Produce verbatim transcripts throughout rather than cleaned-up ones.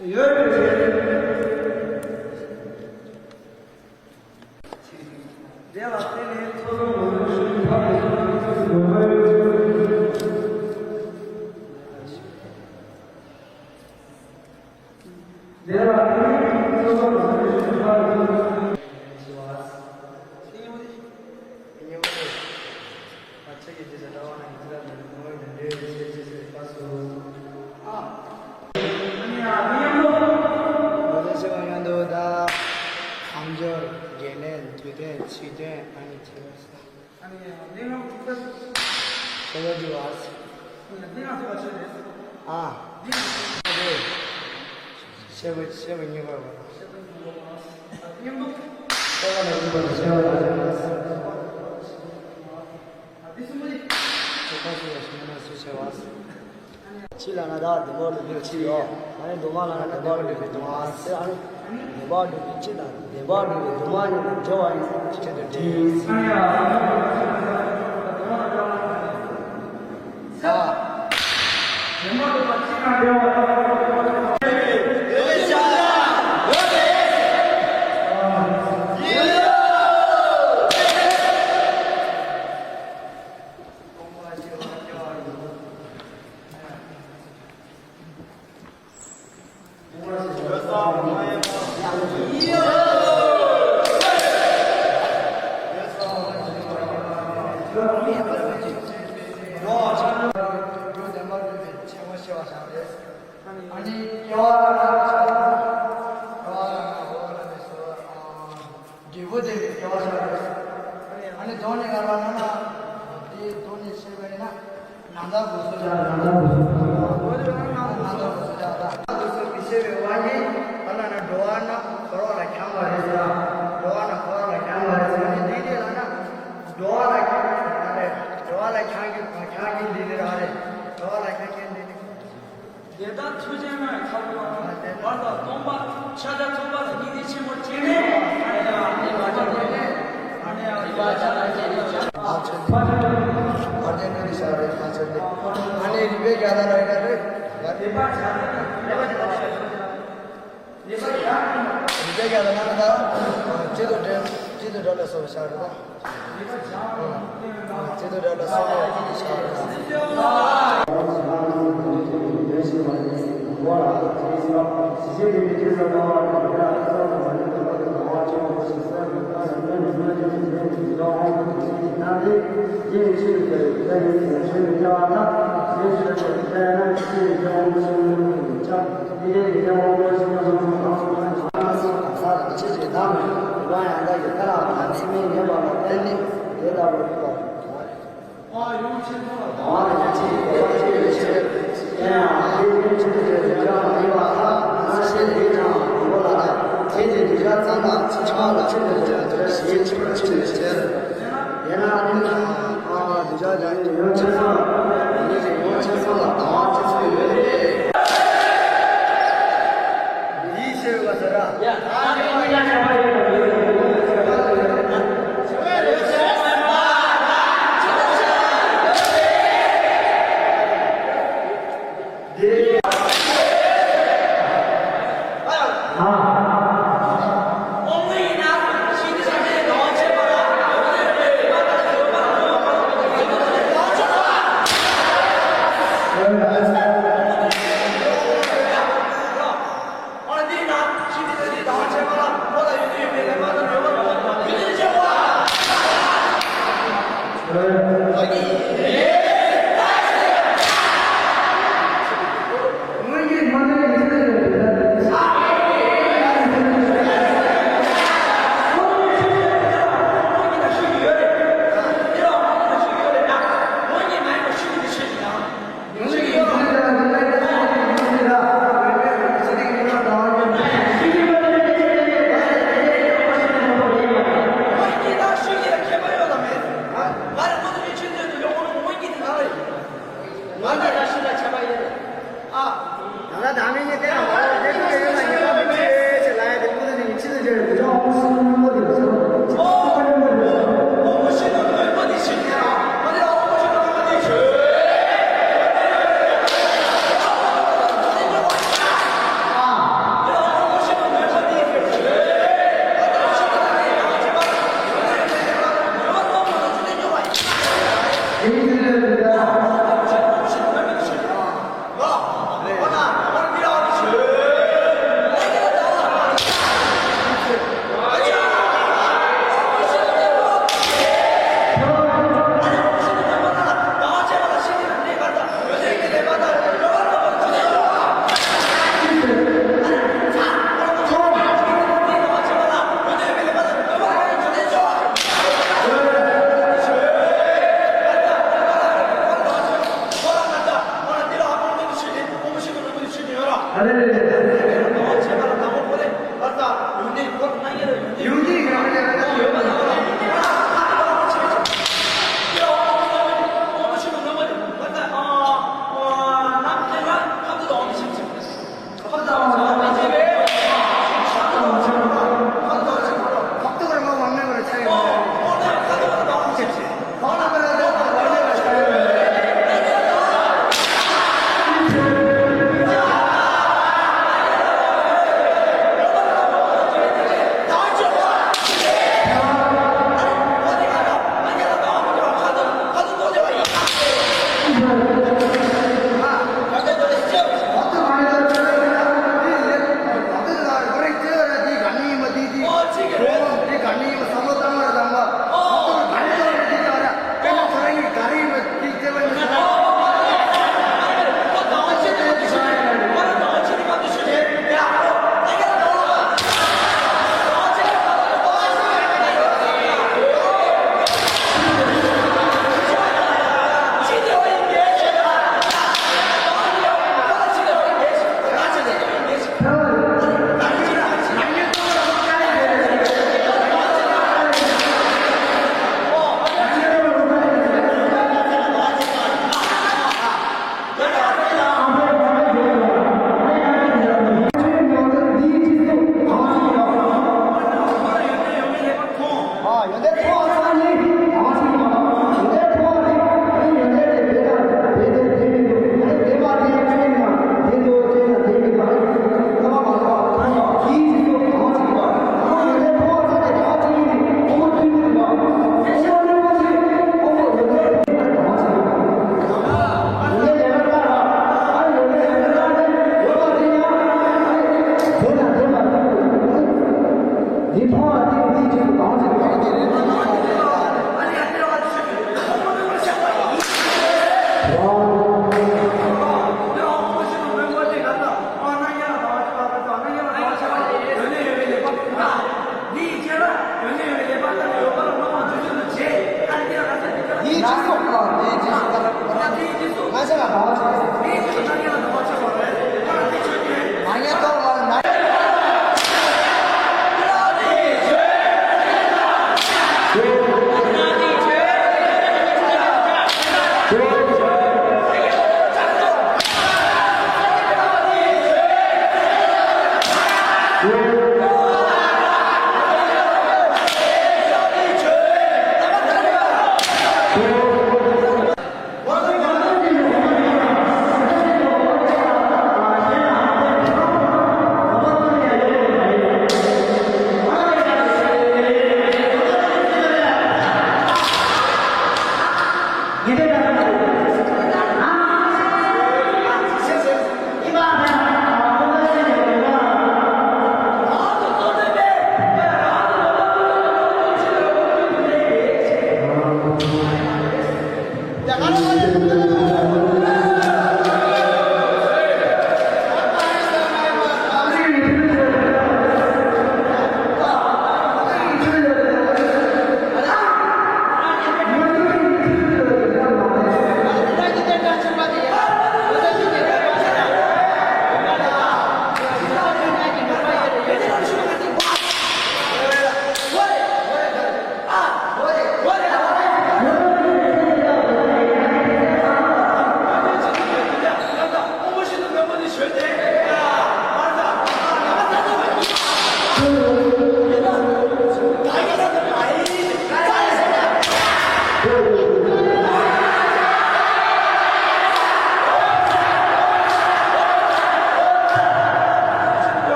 ཡོད་རེད། དེ་ལ་བརྟེན་ནས་ཐོ་རངས་ངོ་ལོག་ཤུགས་ཐག་གིས་ཐོ་རངས་ཐོ་རངས་ངོ་ལོག་ཤུགས་ཐག་གིས་ཐོ་རངས། དེ་ལ་བརྟེན་ནས་ཐོ་རངས་ངོ་ལོག་ཤུགས་ཐག་གིས་ཐོ་རངས། ཨ། ཁྱེད་ཀྱིས་དེ་ཚོ་གྲྭ་པ་ནང་གི་ཚིག་ལ་འདོན་ངོ་བོ་དེ་འདྲའི་ཆེ་ཆེ་ཟེར་པ་སོ། ཨ། ཨ་ནི་ཨ་ནི་ཡང་དུ། ངོ་བོ་ཆེ་བ་ཡང་དུ་ད། དཔལ་འབྱོར། འགན་ལེན། དུས་སྟོན། ཚིག་དོན། ཨ་ནི་ཆེ་བ་ས། ཨ་ནི་ཡང་གནས་ལུགས་ཐུགས་ས། ཆེ་བ་འདི་བ་ས། ཨ་ནི་གནས་ལུགས་ཐུགས་ས་ཆེ་བ་ས། ཨ། འདི་ཆེ་བ་ཆེ་བ་གཉིས་པ་བ། ཆེ་བ་གཉིས་པ་བ་ས། ཨ་ནི་ཡང་དུ། ཆེ་བ་ལ་གཉིས་པ་ལ་ཆེ་བ་ལ་ཆེ་བ་ས། ཅི་ལབ་ན་ད་བདེན་པ་སྒྲུབ་པའི་ཆེད་ཡོད། ཨ་ནི་སྡུག་བསྔལ་ལབ་ན་བདེན་པ་སྒྲུབ་པའི་སྡུག་བསྔལ་ཟེར། ཨ་ནི་བདེན་པ་སྒྲུབ་པའི་ཆེད་དང་བདེན་པ་སྒྲུབ་པའི་སྡུག་བསྔལ་གཉིས་ལ་སྦྱར་བ་ཡིན་ཟེར་ཆེད་དུ་བྲིས། ས། བདེན་པ་སྒྲུབ་པ་གཅིག་དང་བདེན་པ། ཨ་ནི་སྐྱེ་བ་རང་རང་ཆགས་པ། སྐྱེ་བ་རང་རང་འོ་ལ་མི་སོ། འབྲས་བུ་དེ་གི་སྐྱེ་བ་ཆགས་རེད། ཨ་ནི་གདོད་ནས་ག་རེ་ལབ་ན། དེ་གདོད་ནས་བཤད་པ་ཡིན་ན། ནམ་ཟླ་དགུ་སོ་ཆགས། ནམ་ཟླ་དགུ་སོ་ཆགས། ནམ་ཟླ་དགུ་སོ་ཆགས་ད། དགུ་སོ་མི་ཤེས་པའི་དབང་གིས་ག་ལབ་ན་འགྲོ་བ་རྣམས་འཁོར་བ་ལ་འཁྱམས་པ་རེད་ཟེར། འགྲོ་བ་རྣམས་འཁོར་བ་ལ་འཁྱམས་པ་རེད་ཟེར། ཨ་ནི་འདི་འདི་ལབ་ན། འགྲོ་བ་ལ་འཁྱམས་པ་རེད། འགྲོ་བ་ལ་འཁྱམས་ཀྱི་འཁྱམས་ཀྱི་འདི་འདི་རང་རེད། འགྲོ་བ་ལ་འཁྱམས་ཀྱི་འདི་འདི། དེ་ལྟར་ཐུགས་རྗེ་ལྔ་ཡི་མཐའ་དགུ་པ། བར་དུ་སྟོང་པ་ཤཱཀྱ་ཐུབ་པ་ལ་སྙིང་རྗེ་ཆེན་པོ་སྐྱེས་ནས། ཨ་ནི་ཡང་ཨ་ནི་བར་ཆད་ནས། ཨ་ནི་ཡང་ཨ་ནི་བར་ཆད་ནས། ཨ་ཆད་ནས། བར་ཆད་ནས་ཤར་རེ་ཁ་ཆད་ནས། ཨ་ནི་རིག་པའི་རྒྱ་མཚོ་ལ་ཡིན་ན་རེ། རིག་པ་ཆགས་ནས། རིག་པ་ཆགས་ནས། རིག་པ་ཆགས་ནས། རིག་པའི་རྒྱ་མཚོ་ལ་ཡིན་ན་ད། སྐྱིད་སྡུག་འདྲེ། སྐྱིད་སྡུག་འདྲེ་ལ་སོགས་པ་ཤར་རེ་ད། སྐྱིད་སྡུག་འདྲེ་ལ་སོགས་པ་ཤར་རེ། ཨ་རེ་རེ་རེ། ཡོང་གི་ཡོང་གི་ཡོང་གི།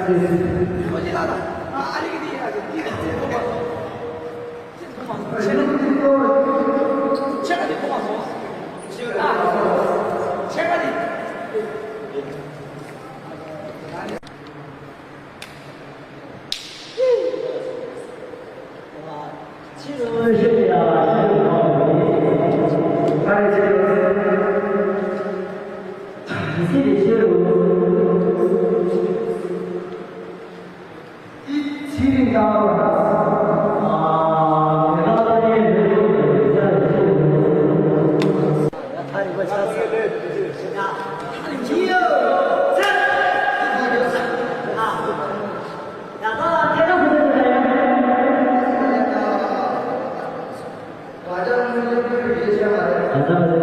ད་ལྟ་